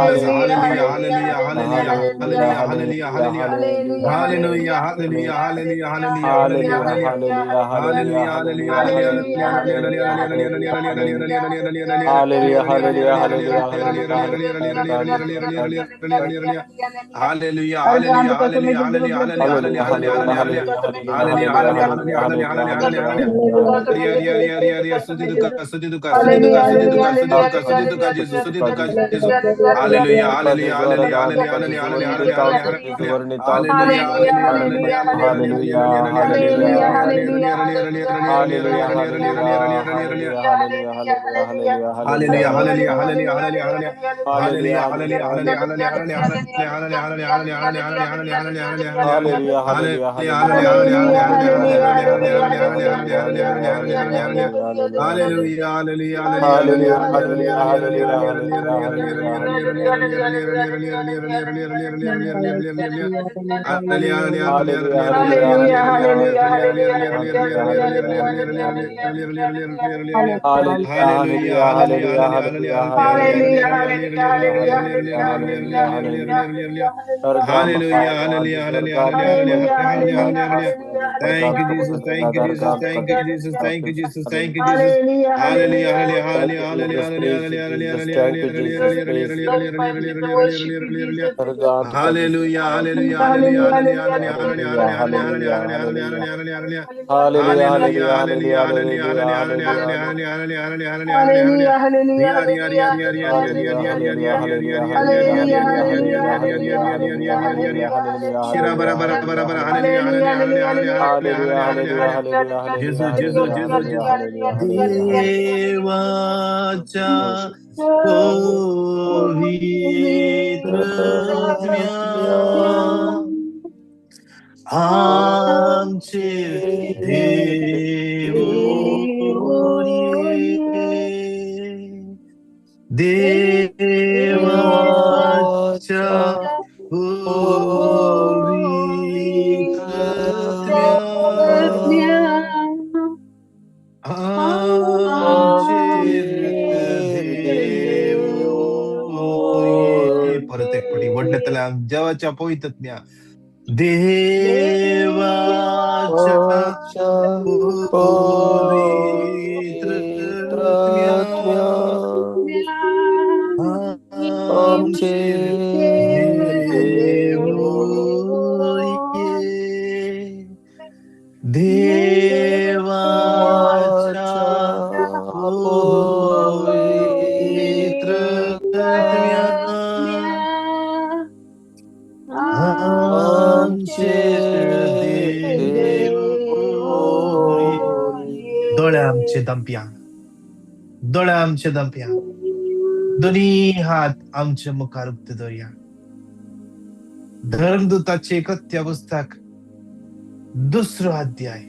Hallelujah, hallelujah, hallelujah, hallelujah, hallelujah, hallelujah. Hallelujah, hallelujah, hallelujah, hallelujah, hallelujah. Hallelujah, Hallelujah, hallelujah, hallelujah, hallelujah, hallelujah, hallelujah, hallelujah, hallelujah, hallelujah, hallelujah. Hallelujah, hallelujah, hallelujah, hallelujah, hallelujah, hallelujah, hallelujah. Hallelujah, hallelujah, hallelujah, hallelujah, hallelujah. Hallelujah, Jesus. Hallelujah, hallelujah, hallelujah, hallelujah, hallelujah, hallelujah. Hallelujah, hallelujah, hallelujah, hallelujah, hallelujah, hallelujah, hallelujah, hallelujah, hallelujah, hallelujah. Hallelujah, hallelujah, hallelujah, hallelujah, hallelujah, hallelujah, hallelujah, hallelujah, hallelujah, hallelujah, hallelujah. Hallelujah, Hallelujah, hallelujah, hallelujah, hallelujah, hallelujah, hallelujah, hallelujah, hallelujah. Hallelujah, hallelujah, hallelujah, hallelujah, hallelujah, hallelujah, hallelujah, hallelujah, hallelujah, hallelujah, hallelujah, hallelujah, hallelujah, hallelujah, hallelujah, hallelujah, hallelujah, hallelujah. Thank you, Jesus. Thank you, Jesus. Thank you, Jesus. Thank you, Jesus. Thank you, Jesus. Hallelujah, hallelujah, Thank you, hallelujah, Jesus. hallelujah, Praise you, hallelujah, Jesus. hallelujah, Thank you, Jesus. hallelujah, Praise you. hallelujah, hallelujah, hallelujah, hallelujah, hallelujah, Hallelujah, hallelujah, hallelujah, hallelujah, hallelujah. hallelujah, hallelujah. Hallelujah, Hallelujah, hallelujah, hallelujah, hallelujah, hallelujah, hallelujah, hallelujah, hallelujah, hallelujah, hallelujah, hallelujah, hallelujah. Ria, ria, ria, ria, ria, ria, ria, hallelujah, ria, ria, hallelujah, ria, ria, hallelujah, ria, ria, ria, hallelujah, ria, ria, ria, hallelujah, ria, ria, ria, hallelujah, ria, ria, ria, hallelujah, ria, ria, ria. hallelujah, hallelujah, Shira bara hallelujah, bara bara hallelujah, bara. hallelujah. Hallelujah, hallelujah, hallelujah, hallelujah, Hallelujah, hallelujah, hallelujah, hallelujah, hallelujah. hallelujah, hallelujah, Jesus, Jesus, hallelujah, Jesus, hallelujah, Jesus. hallelujah, hallelujah, hallelujah. देवाच्या पवित्रत्म्या आमचे देव देवाच्या पवित्रत्म्या आमचे देव. परत एक पटी वडल्या देवाच्या पवित्रत्म्या देवाच्या पवित्रत्म्या आमचे देव देवाच्या पवित्रत्म्या आमचे देव. दोळे आमचे दमप्या, दोळे आमचे दमप्या, दोन्ही हात आमचे मुखार उक्ते दवरया. धर्मदूताचे कृत्य पुस्तक दुसरो अध्याय.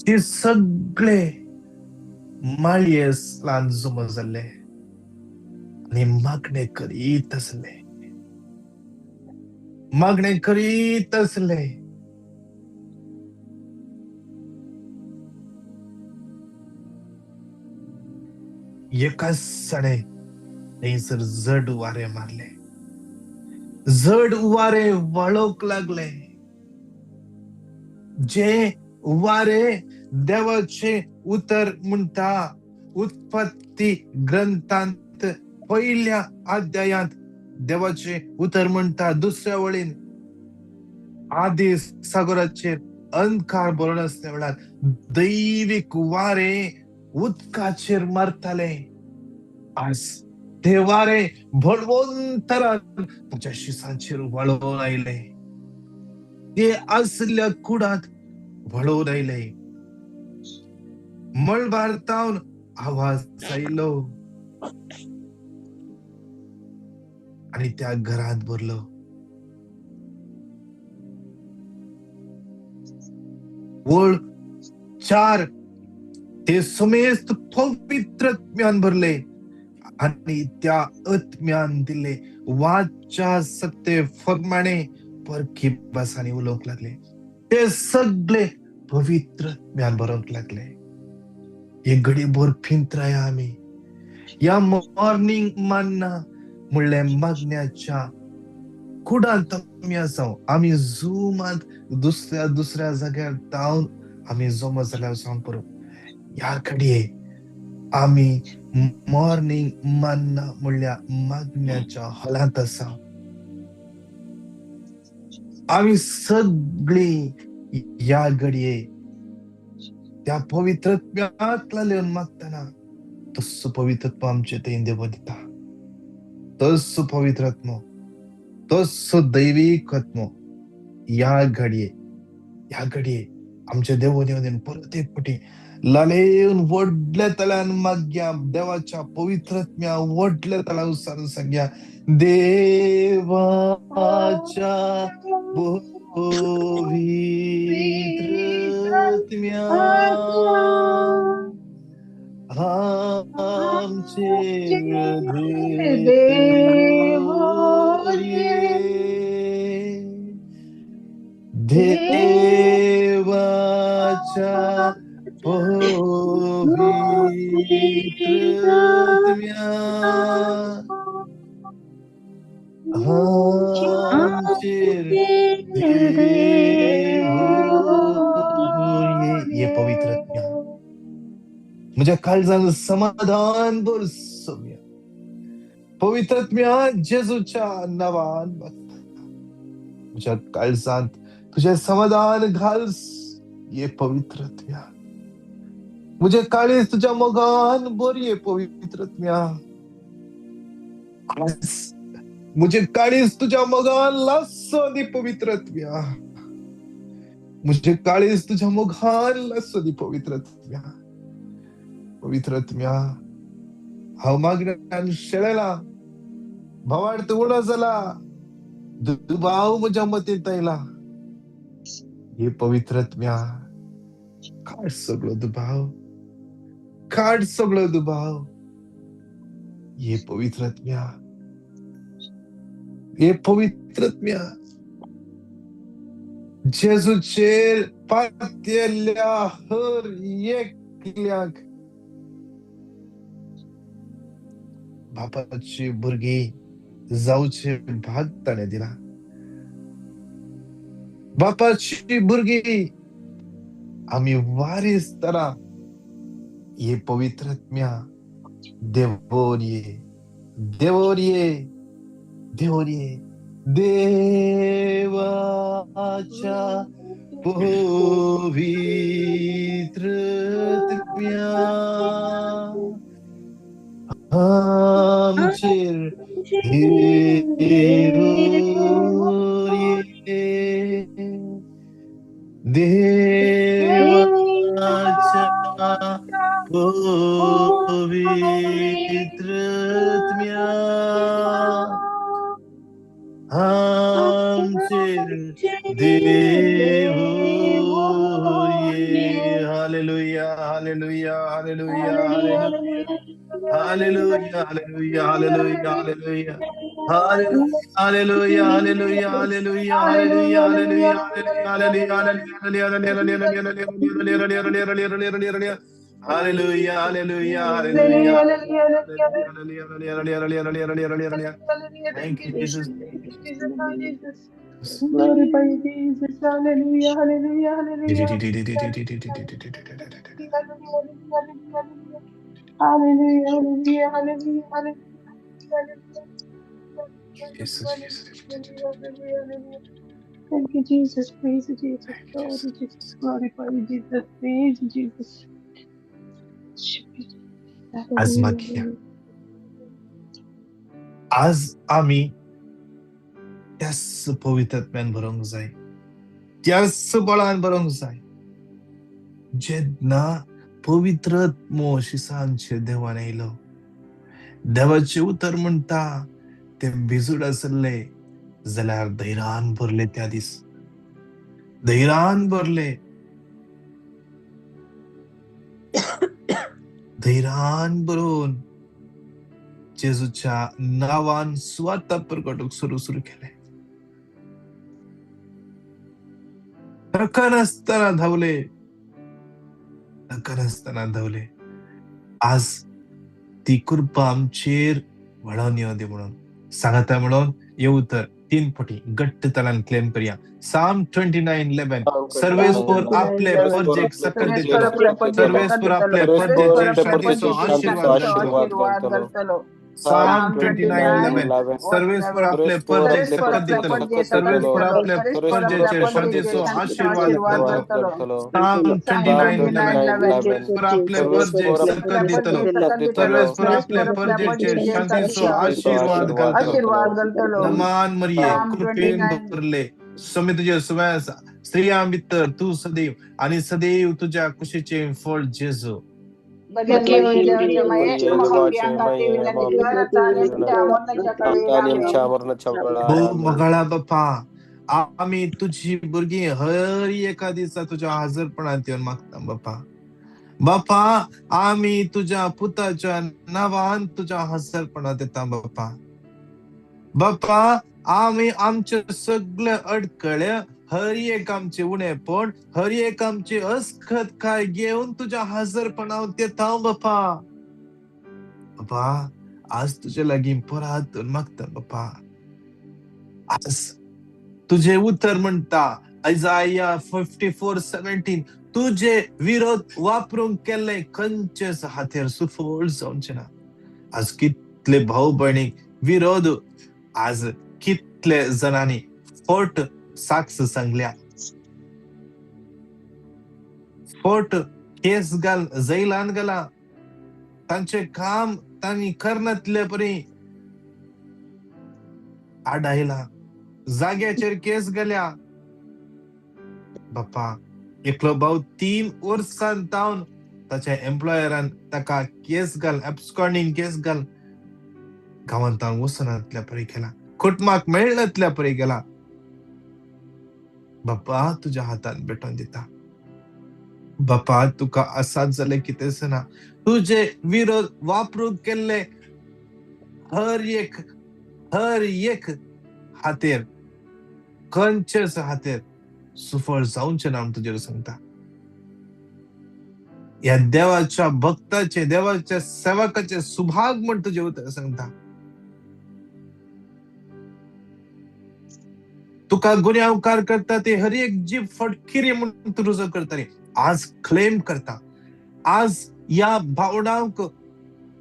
ते सगळे माळये ल्हान जमो जाल्ले आनी मागणें करीत आसले, मागणें करीत आसले. एकाच सणे थंयसर जड वारें मारलें, जड वारें व्हाळोवंक लागलें. जे वारें देवाचें उतर म्हणटा उत्पत्ती ग्रंथांत पयल्या अध्यायांत देवाचें उतर म्हणटा दुसऱ्या वळीन आदी सागराचेर अंधकार भरून आसल्या वेळार दैवीक वारें उदकाचेर मारताले. आज ते वारें बळवंतरान ताच्या शिसांचेर व्हाळोवन आयले, ते आसल्या कुडांत व्हाळोवन आयले. मळबार तावन आवाज आयलो आनी त्या घरांत भरलो. वळ 4 ते समेस्त पवित्र आत्म्यान भरले आनी त्या आत्म्यान दिले वाचा सत्ते फरमाणे परकी भासांनी उलोवंक लागले. ते सगळे पवित्र आत्म्यान भरोंक लागले. एक घडी भर पिंत्राया आमी ह्या मॉर्निंग मान्ना म्हणलें मागण्याच्या कुडांत आमी आसा. आमी झुमांत दुसऱ्या दुसऱ्या जाग्यार धांवन आमी जमा जाल्यार जावन पुरो. ह्या घडये आमी मॉर्निंग मन्ना म्हणल्या मागण्याच्या हॉलांत आसा. आमी सगळीं ह्या घडये त्या पवित्रत्म्याक लेवन मागतना तस्सो पवित्रत्व आमचे थंय देव दिता. तस्सो पवित्रात्मो, तस्सो दैवीक आत्मो ह्या घडये, ह्या घडये आमचे देव देव परत एक फावटी लालेवन व्हडल्या तल्यान मागया देवाच्या पवित्रत्म्या व्हडल्या तल्यान उच्चारून सांगया, देवाच्या पवित्रत्म्या आमचेर देव देवाच्या पवित्रत्म्या आमचेर देव ये पवित्रत्म्या म्हज्या काळजान समाधान भर सोम्या. पवित्रत्म्या जेजूच्या नांवान म्हज्या काळजांत तुझें समाधान घाल ये पवित्रत्म्या. म्हजें काळीज तुज्या मोगान भर ये पवित्रत्म्या. म्हजें काळीज तुज्या मोगान लासो दी पवित्रत्म्या. म्हजें काळीज तुज्या मोगान लासो दी पवित्रत्म्या. पवित्रत्म्या हांव मागण्यान शेळेला, भावार्थ उणो जाला, दुबाव म्हज्या मतींत आयला. हे पवित्रत्म्या काड सगळो दुबाव, काड सगळो दुबाव. हे पवित्रत्म्या, हे पवित्रत्म्या जेजूचेर पातयेल्ल्या हर एकल्याक बापाची भुरगीं जावचे भाग ताणें दिला. बापाची भुरगीं आमी वारीस तरा हे पवित्रत्म्या देवोन ये, देवोन ये, देवोन ये. देवाच्या पवित्रत्म्या आमचेर देव ये, देवाच्या पवित्रत्म्या आमचेर देव ये. Hallelujah, hallelujah, hallelujah, hallelujah, hallelujah, hallelujah, hallelujah, hallelujah, hallelujah, hallelujah, hallelujah, hallelujah, hallelujah, hallelujah, hallelujah, hallelujah, hallelujah. Thank you, Jesus. Glorify Jesus. Hallelujah, hallelujah, hallelujah. Hallelujah, hallelujah, hallelujah, hallelujah. Hallelujah. Thank you, Jesus. Praise you, Jesus. Glory, Jesus. Glorify you, Jesus. Praise you, Jesus. आज मागया, आज आमी त्याच पवित्रत्म्यान भरोंक जाय, त्याच बळान भरोंक जाय. जेन्ना पवित्रत्मो शिसांचे देवान येयलो, देवाचें उतर म्हणटा ते भिजूड आसले जाल्यार धैर्यान भरले. त्या दीस धैर्यान भरले, धैर्यान भरून जेजूच्या नांवान सुवार्ता प्रगटूंक सुरू सुरू केलें. थकनासतना धांवले, थकनासतना धांवले. आज ती कृपा आमचेर व्हडोवन येवं दी म्हणून. सांगाता म्हणून हे उतर 3 फावटी घट्ट तलान क्लेम करया. Psalm 29:11 सर्वेस्पोर आपले परजेक सकत दितलो, सर्वेस्पोर आपले परजेचेर शांतीचो आशीर्वाद घालतलो. Psalm 29:11 सर्वेस्पोर आपले परजेक सकत दितलो, सर्वेस्पोर आपले परजेचेर शांतीचो आशीर्वाद घालतलो. Psalm 29:11 सर्वेस्पोर आपले परजेक सकत दितलो, सर्वेस्पोर आपले परजेचेर शांतीचो आशीर्वाद घालतलो. नमान मरिये कृपेन भरले, स्वामी तुझे सुवाय आसा, स्त्रियां भितर तूं सदैव आनी सदैव तुज्या कुशीचें फळ जेजू. मगाळा बाप्पा, आमी तुजी भुरगीं हर एका दिसा तुज्या हजरपणांत येवन मागता बाप्पा. बाप्पा आमी तुज्या पुताच्या नांवान तुज्या हजरपणांत येता बाप्पा. बाप्पा आमी आमचे सगळे अडकळे, हर एक आमचे उणेपण, हर एक आमची अस्खत काय घेवन तुज्या हजरपणांत येता बाप्पा. बाप्पा आज तुजे लागीं परत मागता बाप्पा. आज तुझे उतर म्हणटा आयजाया 54:17 तुझे विरोध वापरूंक केल्ले खंयचेच हातेर सुफळ जावचें ना. आज कितले भाव भयणीक विरोध, आज कितले जणांनी फट साक्ष सांगल्या, फट केस घाल जैलान घाला, तांचे काम तांणी करनातले परी आडायला, जाग्याचेर केस घाल्या. बाप्पा एकलो भाव 3 वर्सां तावन ताच्या एम्प्लॉयरान ताका केस घाल, एब्सकॉन्डिंग केस घाल, गांवांत तावन वचनातल्या परी केला, कुटुंबाक मेळनातल्या परी गेला. बाप्पा तुज्या हातान भेटोवन दिता. बाप्पा तुका आसात जालें कितेंच ना, तुजे विरोध वापरूंक केल्ले हर एक हातेर, खंयचेच हातेर सुफळ जावचें ना म्हूण तुजेर सांगता. ह्या देवाच्या भक्ताचे, देवाच्या सेवकाचे सुभाग म्हूण तुजें उतर सांगता. तुका गुन्यांवकार करता ते हर एक जीव फटकिरी म्हूण तूं रुजो करता. आज क्लेम करता, आज ह्या भावणांक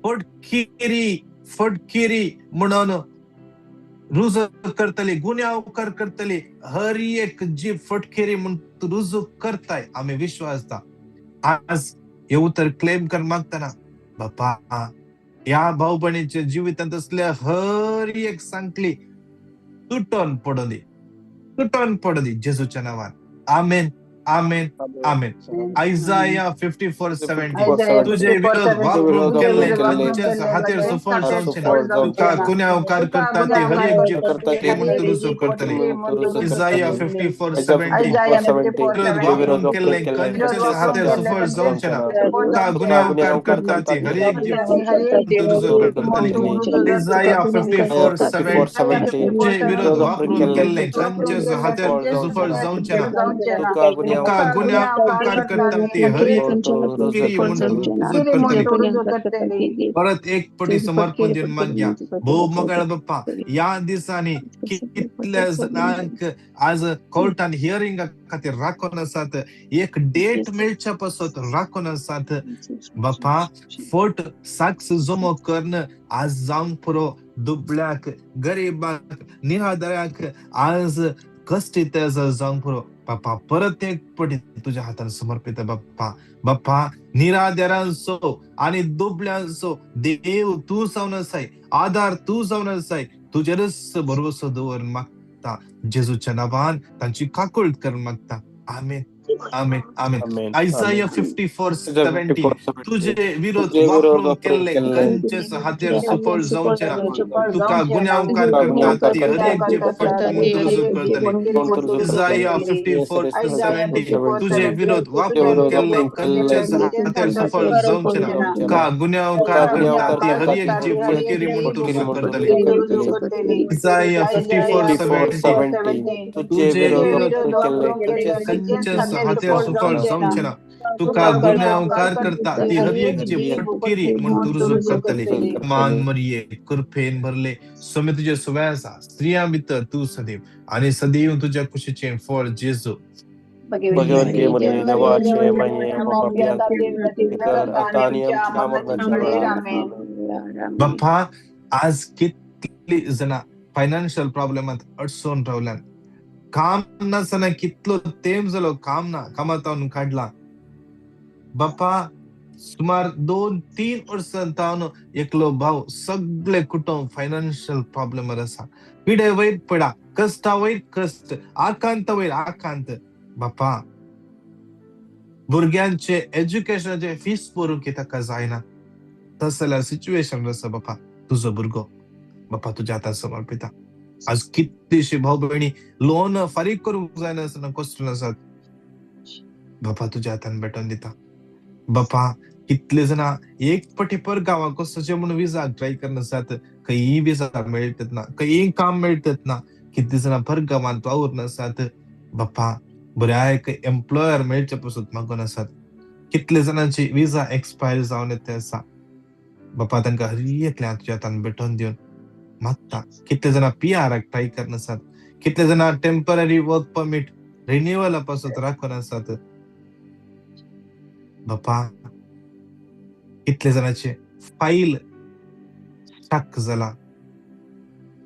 फटकिरी फटकिरी म्हणून रुजो करतली, गुन्यांवकार करतली, हर एक जीव फटकिरी म्हूण तूं रुजू करताय. आमी विश्वासता आज हे उतर क्लेम कर मागतना बाप्पा ह्या भाव भयणीच्या जिवितांत असल्या हर एक सांगली तुटोन पडों दी, तुटोन पडों दी जेजूच्या नांवान. आमेन, आमेन, आमेन. आयजाया 54:17 तुझे विरोध वापरून केल्ले खंयचेच हातेर सुफळ जावचें ना, तुका गुन्यांवकार करता ते हर एक जीव फटकिरी म्हूण तूं रुजू करतली. आयजाया 54:17 विरोध वापरून केल्ले खंयचेच हातेर सुफळ जावचें ना, तुका गुन्यांवकार करता ते हर एक जीव फटकिरी रुजू करतली. आयजाया 54:17 तुझे विरोध वापरून केल्ले खंयचेच हातेर सुफळ जावचें ना, तुका गुन्यांवकार करता ते हर एक करतली. परत एक पटी समर्पण दिवन मागया. भोव मगाळ बाप्पा ह्या दिसांनी कितल्या जाणांक आज कोर्टान हियरिंगा खातीर राखून आसात, एक डेट मेळच्या पासत राखून आसात. बाप्पा फट साक्ष जमो करून आज जावंक पुरो, दुबळ्याक, गरिबाक, निराधाराक आज कश्टी जावंक पुरो. बाप्पा परत एक पटी तुज्या हातान समर्पित बाप्पा. बाप्पा निराधारांचो आनी दुबळ्यांचो देव तूं जावन आसाय, आधार तूं जावन आसाय, तुजेरच भरवसो दवर मागता. जेजूच्या नांवान तांची काकूळट करून मागता. आमेन, आमेन, आमेन. आयजाया 54:17 तुझे विरोध वापरून केल्ले खंयचेच हातेर सुफळ जावचें ना, तुका गुन्यांवकार करता ते हर एक जीव फटकिरी म्हूण तूं रुजू करतली. आयजाया 54:17 तुझे विरोध वापरून केल्ले खंयचेच हातेर सुफळ जावचें ना, तुका गुन्यांवकार करता ते हर एक जीव फटकिरी म्हूण तूं रुजू करतली. आयजाया 54:17 तुझे विरोध खंयचेच हातेर सुफळ जावचें ना, तुका गुन्यांवकार करता ती हर एक जीव फटकिरी म्हूण तूं रुजू करतली. मान मरिये, कृपेन भरले, स्वामी तुजे सुवे आसा. स्त्रियां भितर तूं सदैव आनी सदैव तुज्या कुशीचें फळ जेजू. भगवंती मरिये, देवाचे माये, पाप्यांक कर आता आणि आमच्या मरणाच्या वेळार. आमेन. बाप्पा, आज कितली जाणां फायनान्शियल प्रॉब्लेमांत अडचण रावल्यात. काम नासतना कितलो तेंप जालो काम ना, कामांत काडला. बाप्पा, सुमार 2-3 वर्सां तावन एकलो भाव सगळे कुटुंब फायनान्शियल प्रॉब्लेमार आसा. पिडे वयर पिडा, कश्टा वयर कश्ट, आकांत वयर आकांत. बाप्पा, भुरग्यांचे एज्युकेशनाचे फीस भरूंक ताका जायना तस जाल्यार सिच्युएशन आसा. बाप्पा, तुजो भुरगो बाप्पा तुज्या हातार समर्पिता. आज कितलीशी भाव भयणी लोन फारीक करूंक जायना आसतना कश्ट आसात. बाप्पा, तुज्या हातान भेटोवन दिता. बाप्पा, कितले जाणां एक पटी पर गांवाक वचचें म्हणून विजा ट्राय करनासात, खंयी विजा मेळटत ना, खंयी काम मेळटत ना. कितले जाणां पर गांवांत वावुरन आसात. बाप्पा, बऱ्या एक एम्प्लॉयर मेळचे पसून मागून आसात. कितले जाणांची विजा एक्सपायर जावन येता आसा. बाप्पा, तांकां हर एकल्या तुज्या हातान भेटोवन दिवन मागता. कितले जाणां पीआराक ट्राय करनासात, कितले जाणां टेम्पररी वर्क परमीट रिन्युअला पासून राखून आसात. बाप्पा, कितले जाणांचे फायल स्टक जाला,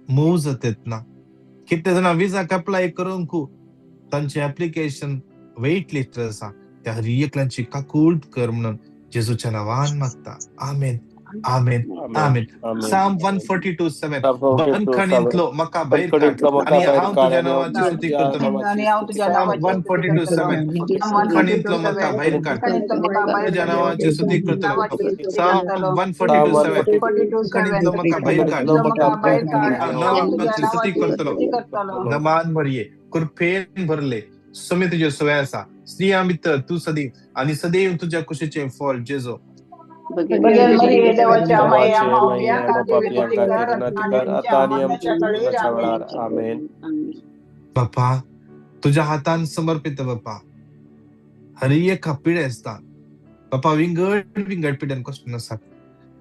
मूव जातात ना. कितले जाणां विजाक अप्लाय करूंक तांचे एप्लिकेशन वेट लिस्ट आसा. त्या हर एकल्यांची काकूट कर म्हणून जेजूच्या नांवान मागता. आमेन, आमेन, आमेन. साम 142:7. बंदखणींतलो म्हाका भायर काड आनी हांव तुज्या नांवाची स्तुती करतलो. साम 142:7. बंदखणींतलो म्हाका भायर काड, तुज्या नांवाची स्तुती करतलो. साम 142:7. बंदखणींतलो म्हाका भायर काड, नांवाची स्तुती करतलो. नमान मरिये, कृपेन भरले, स्वामी तुजे सुवे आसा. स्त्रियां भितर तूं सदैव आनी सदैव तुज्या कुशीचें फळ जेजू. बाप्पा, तुज्या हातान समर्पित बाप्पा, हर एका पिडे आसता. बाप्पा, विंगड विंगड पिड्यान कश्ट आसात.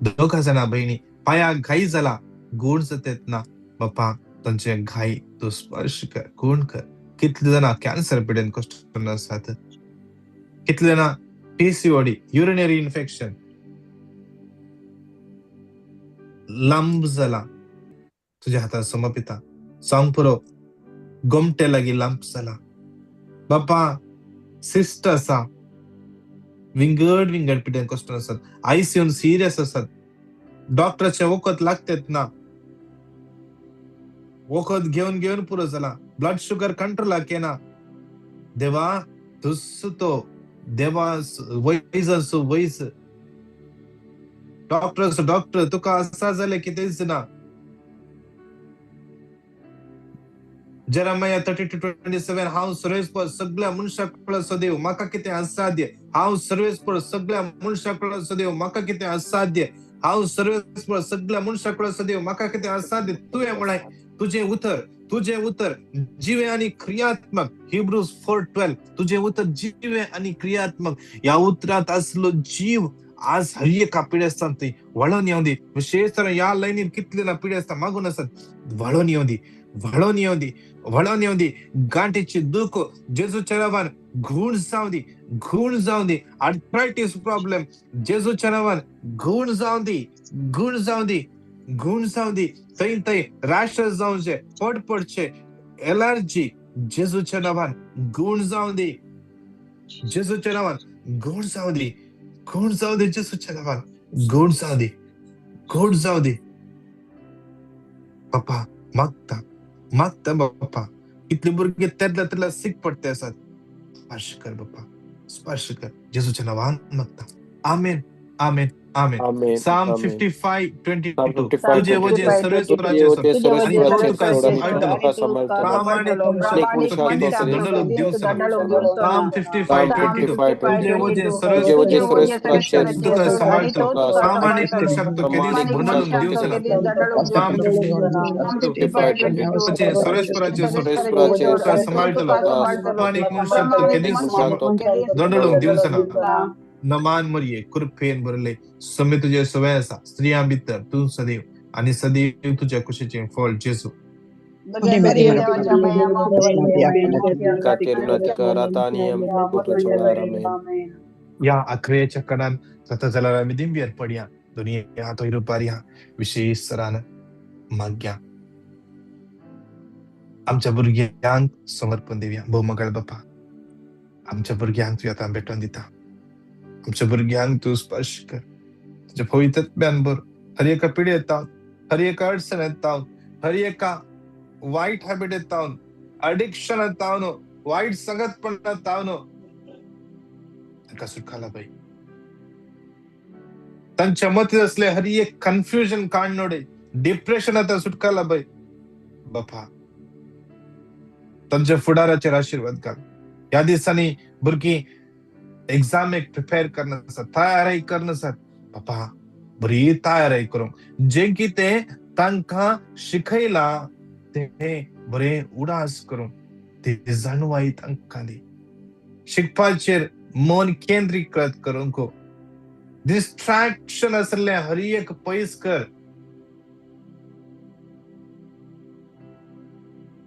दोगा जाणां भयणी पांयाक घाई जाला, गूण जातात ना. बाप्पा, तांचे घाई तूं स्पर्श कर, गूण कर. कितले जाणां कॅन्सर पिड्यान कश्ट आसात, कितले जाणां पीसीओडी, युरिनरी इन्फेक्शन लांब जाला, तुज्या हातार समर्पिता. सांग पुरो, गोमटे लागीं लांब जाला. बाप्पा, सिस्ट आसा, विंगड विंगड पिड्यान कश्ट आसात, आयसीयून सिरियस आसात. डॉक्टराचें वखद लागतात ना, वखद घेवन घेवन पुरो जाला. ब्लड शुगर कंट्रोलाक येना. देवा, तुस तो देवा, वैजाचो वैज, डॉक्टराचो डॉक्टर, तुका आसा जाल्यार कितेंच ना. जेरेमिया 32:27. हांव सर्वेस्पर सगळ्या मनशाक देव, म्हाका कितें असाध्य. हांव सर्वेस्पर सगळ्या मनशाक देव, म्हाका कितें असाध्य. हांव सर्वेस्पर सगळ्या मनशाक देव, म्हाका कितें असाध्य. तुवें म्हळें, तुजें उतर, तुजें उतर जिवें आनी क्रियात्मक. हिब्रूज 4:12. तुजें उतर जिवें आनी क्रियात्मक. ह्या उतरांत आसलो जीव आज हर एका पिडेस्तान थंय वळोवन येवं दी. विशेश तर ह्या लायनीर कितले ना पिडेस्तां मागून आसात, वळोवन येवं दी, वळोवन येवं दी, वळोवन येवं दी. गांठीची दूख जेजूच्या नांवान गूण जावं दी, गूण जावं दी. आर्थरायटीस प्रॉब्लेम जेजूच्या नांवान गूण जावं दी, गूण जावं दी, गूण जावं दी. थंय थंय रॅशेस जावचे, पड पडचे, एलर्जी जेजूच्या नांवान गूण जावं दी, जेजूच्या नांवान गूण जावं दी, गूण जावं दी, जेजूच्या नांवान गूण जावं दी, गूण जावं दी. बाप्पा, मागता मागता बाप्पा, कितले भुरगे तेदला तेदला सीक पडते आसात. स्पर्श कर बाप्पा, स्पर्श कर, जेजूच्या नांवान मागता. आमेन, आमेन, आमेन. आमेन. Psalm आमेन. 55:22 Psalm तुजे वजें 55:22 सर्वेस्पराचें तुजे सोड वजें आनी तो तुका सर्वेस्पराचें सोड आनी सांबाळटलो. तुका सांबाळटलो. प्रामाणीक मनशाक प्रामाणीक तो मनशाक केदीस तो दंडलोक केदीस दिवचो ना. दंडलोक Psalm दिवचो ना. 55:22 Psalm तुजे वजें 55:22 तुजे वजें सर्वेस्पराचें सर्वेस्पराचें तुका सोड आनी सांबाळटलो. तुका प्रामाणीक सांबाळटलो. मनशाक तो केदीस प्रामाणीक दंडलोक मनशाक तो दिवचो ना. केदीस Psalm दंडलोक 52 दिवचो ना. वजें सर्वेस्पराचें सोड सर्वेस्पराचें तुका सोड सांबाळटलो. तुका प्रामाणीक मनशाक तो प्रामाणीक केदीस मनशाक तो दंडलोक दिवचो ना. नमान मरये कृपेन भरले सम्य तुजे सवय आसा स्त्रियां भितर तूं सदैव आनी सदैव तुज्या कुशीचें फळ जेजू. खातीर विनंती कर आता आनी आमच्या मृत्यूच्या वेळार. आमेन. ह्या आखरेच्या कणान जाता जाल्यार आमी दिंबेर पडया दुनिया तो रुपारया विशेश सरान माग्या आमच्या भुरग्यांक समर्पण दिवया. भोव बापा, आमच्या भुरग्यांक तूं आतां भेटोवन दिता. आमच्या भुरग्यांक तूं स्पर्श कर, तुज्या पवित्रत्म्यान भर. हर एका पिडेत तावन, हर एका अडचणेंत तावन, हर एका वायट हॅबिटेत तावन, अडिक्शनात तावन, वायट संगतपणात तावन तांकां सुटकाला बाई. तांच्या मतीत असले हर एक कन्फ्युजन काडनोडे, डिप्रेशन आतां सुटकाला बाई. बापा, तांच्या फुडाराचेर आशिर्वाद घाल. ह्या दिसांनी भुरगीं एग्जामेक प्रिपेर करना आसात, तयारी करना आसात. बापा, बरी तयारी करूंक जें कितें तांकां शिकयलां तें बरें उडास करूंक ती जाणवाय तांकां दी. शिकपाचेर मन केंद्रीकृत करूंक, डिस्ट्रॅक्शन आसलें हर एक पयस कर.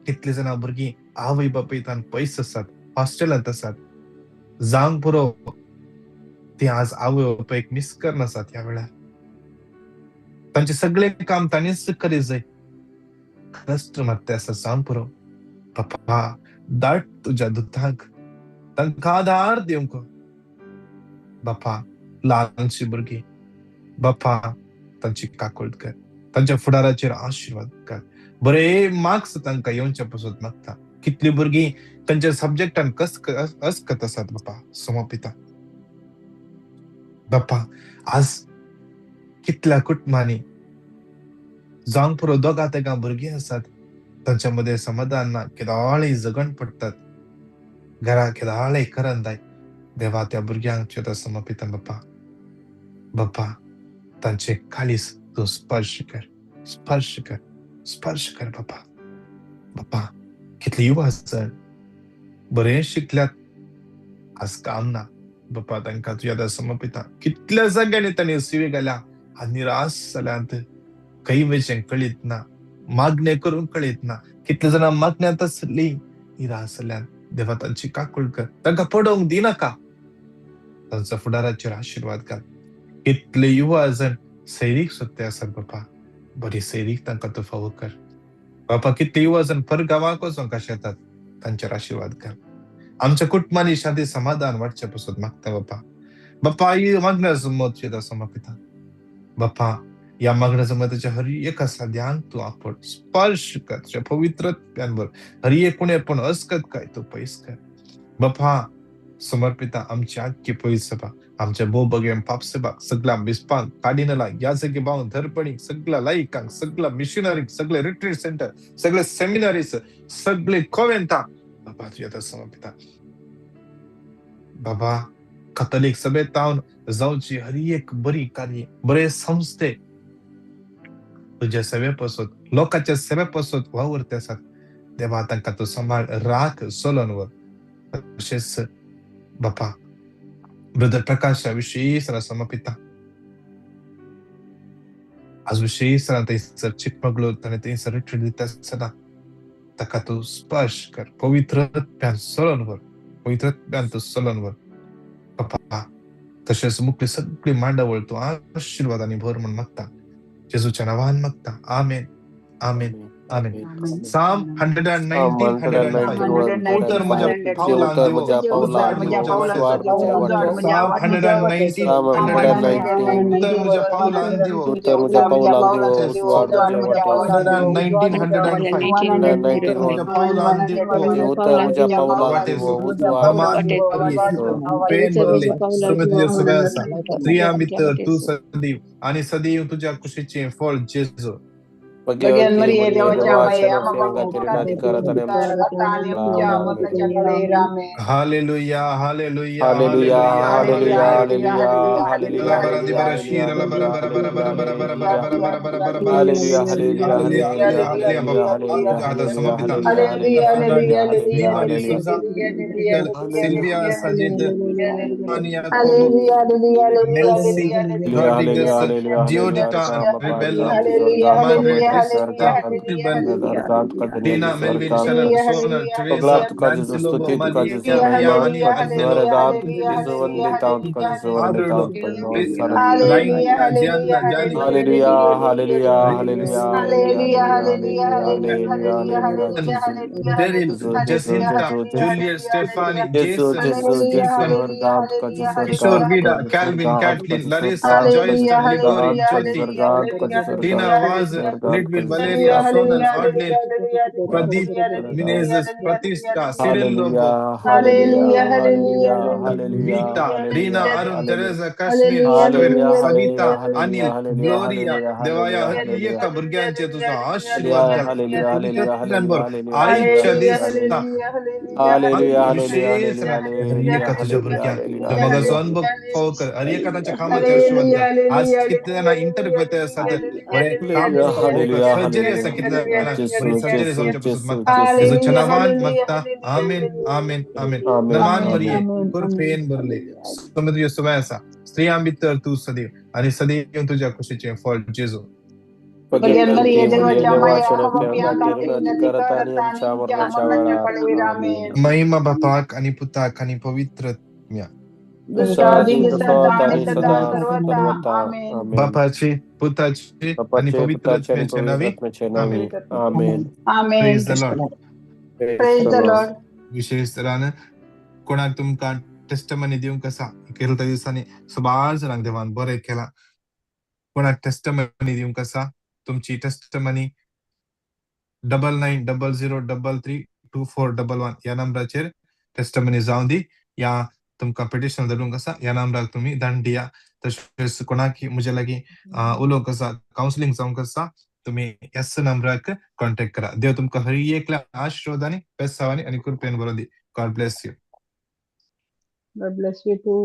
कितली जाणां भुरगीं आवय बापायतान पयस आसात, हॉस्टेलांत आसात, जावंक पुरो ती आज आवय बापायक मिस करनासात. ह्या वेळार तांचें सगळें काम तांणीच करीत जाय. कश्ट मारते आसा जावंक पुरो. बापा, धाड तुज्या दुतांक तांकां आदार दिवंक. बापा, ल्हानशी भुरगीं बापा, तांची काकूळट कर, तांच्या फुडाराचेर आशिर्वाद कर. बरे मार्क्स तांकां येवचे पसून मागता. कितली भुरगीं तांच्या सब्जेक्टान कस असकत आसात बापा, समर्पिता. बापा, आज कितल्या कुटुंबांनी जावंक पुरो दोगां तेगां भुरगीं आसात, तांच्या मदें समाधान ना, केदाळी झगण पडटात, घरा केदाळे करंदाय. देवा, त्या भुरग्यांक तुज्या समर्पिता बापा. बापा, तांचे काळीज तूं स्पर्श कर, स्पर्श कर, स्पर्श कर बापा. बापा, कितले युवा जण बरें शिकल्यात, आज काम ना. बापा, तांकां तुज्या समर्पिता. कितल्या जाग्यांनी तांणी सिवी घाल्या, आज निराश जाल्यात, खंय वयचें कळीत ना, मागणें करूंक कळीत ना. कितले जाणां मागण्यांत आसली निराश जाल्यात. देवा, तांची काकूळ कर, तांकां पडोवंक दिनाका. तांच्या फुडाराचेर आशिर्वाद घाल. कितले युवा जण सैरीक सोदते आसात बापा, बरी सैरीक तांकां तूं फावो कर. बापा, कितले युवा जण परगांवाक वचोंक आशेतात, तांचेर आशिर्वाद घाल. आमच्या कुटुंबांनी शांती समाधान वाडचे पसून मागता बापा. बापा, ही मागण्याचो मत तुज्या समर्पिता. बापा, ह्या मागण्याच्या मताच्या हर एका साध्यांक तूं आपड, स्पर्श कर तुज्या पवित्रत्यान भर. हर एक उणेपण अस्कत काय तूं पयस कर. बापा, समर्पिता आमची आख्खी पयस सभा, आमच्या भोव बगेन पाप सभा, सगळ्या बिस्पांक, कार्डिनलांक, याजकी भावंक, धर्पणीक, सगळ्या लायकांक, सगळ्या मिशनरीक, सगळे रिट्रीट सेंटर, सगळे सेमिनरीज, सगळे कोवेंता बाबा तुज्या आतां समर्पिता. बाबा, कथोलीक सभेत तावन जावची हर एक बरी कार्य, बरे संस्थे तुज्या सेवे पासत, लोकांच्या सेवे पासत वावुरते आसात. देवा, तांकां तूं सांबाळ, राख, चलोवन व्हर. तशेंच बापा, ब्रदर प्रकाशा विशेष समर्पिता. आज विशेष थंयसर चिकमगळूर ताणें थंयसर रिट्रीट दिता आसतना ताका तूं स्पर्श कर, पवित्रत्यान चलोवन व्हर, पवित्रत्यान तूं चलोवन व्हर बापा. तशेंच मुखली सगळी मांडावळ तूं आशिर्वादांनी भर म्हूण मागता. जेजूच्या नांवान मागता, आमेन. आमेन, आमेन. Psalm 119, 105. उतर म्हज्या पावलान दिवो, उजवाड म्हज्या वाटेचो. Psalm 119, 105. उतर म्हज्या पावलान दिवो, 119, 105. उतर म्हज्या पावलान दिवो, वाटेचो. नमान पेन भरले, सुमे तुज्या सगळ्या आसा. स्त्रियां भितर तूं सदैव आनी सदैव तुज्या कुशीचें फळ जेजू. भगवती मरिये देवाच्या माये, आम्हा पापांखातीर आता आणि आमच्या मरणाच्या वेळेर आमेन. Hallelujah, hallelujah, hallelujah, hallelujah, hallelujah, hallelujah, hallelujah, hallelujah, hallelujah, hallelujah, hallelujah. तुझ्या हातात समर्पिता. Neema D'Souza, Sylvia Sajid, Tania Cobo, Nelsie Rodriguez, Giodita Rebello, Margaret Rister, Tina Melvin, Sharon, Sonal, Teresa, Nancy Lobo, Maria, Maria, Agnello, Adrlo, Raina, Gianna, Gianni, hallelujah, hallelujah, hallelujah, hallelujah, hallelujah, Daryl, Jacinta, Juliet, Stephanie, Jason, Stephen, Kishore Vida, Calvin, Kathleen, Larissa, Joyston, Ligori, Jyoti, Tina Vaz, Lidwin, Valeria, Sonal, Audley, Pradeep, Menezes, Pratishta, Cyril Lobo, hallelujah, hallelujah, hallelujah, Vita, Reena, Arun, Teresa, Kashmir, Savita, Anil, Gloria. देवाया हर एका भुरग्यांचे तुझा आशीर्वाद घाल. पवित्र आईच्या दिसता विशेष हर एका तुझ्या भुरग्यांक तुझ्या मोगाचो अनुभव कर. हर एका तांच्या कामाचे आशीर्वाद घाल. आज कितले जाणां इंटरव्यू वता आसा, बरें काम सर्जरी आसा कितले जाणां, बरी सर्जरी जावचे पसून मागता. जेजूच्या नांवान मागता, आमेन, आमेन, आमेन. नमान मरिये, कृपेन भरले, स्वामी तुज्या सुवाय आसा. स्त्रियां भितर तूं सदैव आनी सदैव तुज्या कुशीचें फळ जेजू. मरिये देवाच्या माये, आम्हा पाप्यांखातीर आता आणि आमच्या मरणाच्या वेळेर आमेन. महिमा बापाक आणि पुताक आणि पवित्र आत्म्याक. जसा आदी तसा आता आणि सदा सर्वथा आमेन. बापाचे, पुताचे आणि पवित्र आत्म्याचे नावे, आमेन. आमेन. आमेन. Praise the Lord. Praise the Lord. विशेष तरान कोणाक तुमकां टेस्टमनी दिवंक आसा, केरळ दिसांनी सुमार जाणांक देवान बरें केलां. कोणाक टेस्टमनी दिवंक आसा, तुमची testimony 9900332411 ह्या नंबराचेर टेस्टमनी जावं दी. या तुमकां पिटिशन धाडूंक आसा, ह्या नंबराक तुमी धाडून दिया. तशेंच कोणाक म्हज्या लागीं उलोवंक आसा, कावन्सिलींग जावंक आसा, तुमी ह्याच नंबराक कॉन्टेक्ट करा. देव तुमकां हर एकल्या आशिर्वाद आनी बेसांवांनी आनी कृपेन भरोन दी. God bless you. God bless you too.